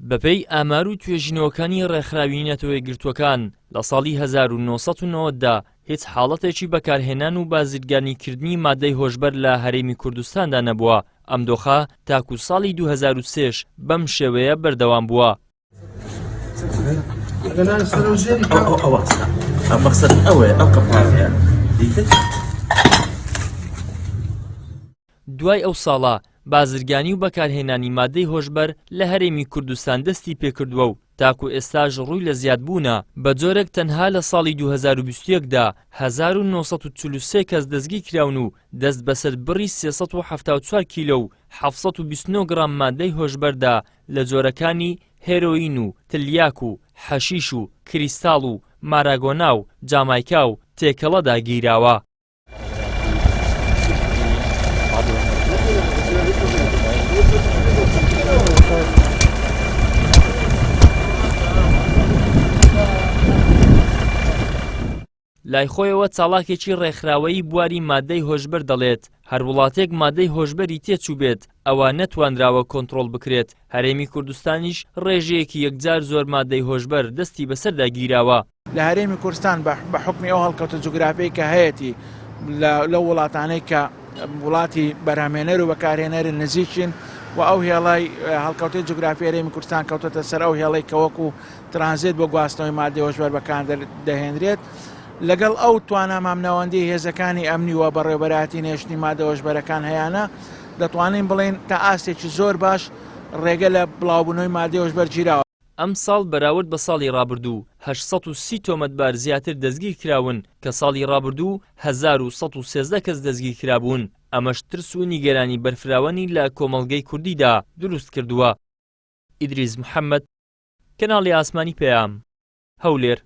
بەپێی ئامار و توێژینەوەکانی ڕێکخراوی نەتەوەیەکگرتووەکان، لە ساڵی 1990 دا هیچ حاڵەتێکی بەکارهێنان و بازرگانیکردنی مادەی هۆشبەر لە هەرێمی کوردستاندا نەبووە، ئەم دۆخە تاکو ساڵی 2003 ش بەم شێوەیە بەردەوام بووە. دوای ئەو ساڵە بازرگانی و بەکارهێنانی مادەی هۆشبەر لە هەرێمی کوردستان دەستی پێکردووە و تاکو ئێستاش ڕووی لە زیادبوونە، بە جۆرێک تەنها لە ساڵی 2021 دا 1943 کەس دەستگیرکراون و دەست بەسەر بڕی 374 کیلۆ و 729 گڕام مادەی هۆشبەردا لە جۆرەکانی هێرۆین و تلیاک و حەشیش و کریستاڵ و ماراگۆنا و جامایکا و تێکەڵەدا گیراوە. لای خۆیەوە چاڵاکێکی ڕێکخراوەیی بواری مادەی هۆشبەر دەڵێت، هەر وڵاتێک مادەی هۆشبەری تێچووبێت ئەوا نەتوانراوە کۆنتڕۆڵ بکرێت، هەرێمی کوردستانیش ڕێژەیەکی یەکجار زۆر مادەی هۆشبەر دەستی بەسەردا گیراوە. لە هەرێمی کوردستان بە حوکمی ئەو هەڵکەوتە جوگرافیەی کە هەیەتی لەو وڵاتانەی کە وڵاتی بەرهەمهێنەر و بەکارهێنەرن نزیکین و ئەو هێڵای هەڵکەوتەی جوگرافی هەرێمی کوردستان کەوتەتە سەر ئەو هێڵەی کە وەکو ترانزێت بۆ گواستنەوەی مادەی هۆشبەر بەکار دەهێنرێت لەگەڵ ئەو توانا مامناوەندی هێزەکانی ئەمنی و بەڕێوەبەرایەتی نێشتنی مادە هۆشبەرەکان هەیانە دەتوانین بڵێین تا ئاستێکی زۆر باش ڕێگە لە بڵاوبوونەوەی مادەی هۆشبەر گیراوە. ئەمساڵ بەراورد بە ساڵی ڕابردوو 830 تۆمەتبار زیاتر دەستگیرکراون کە ساڵی ڕابردوو 1113 کەس دەستگیرکرابوون، ئەمەش ترس و نیگەرانی بەرفراوانی لە کۆمەڵگەی کوردیدا دروستکردووە. ئیدریس محەمەد، کەناڵی ئاسمانی پەیام، هەولێر.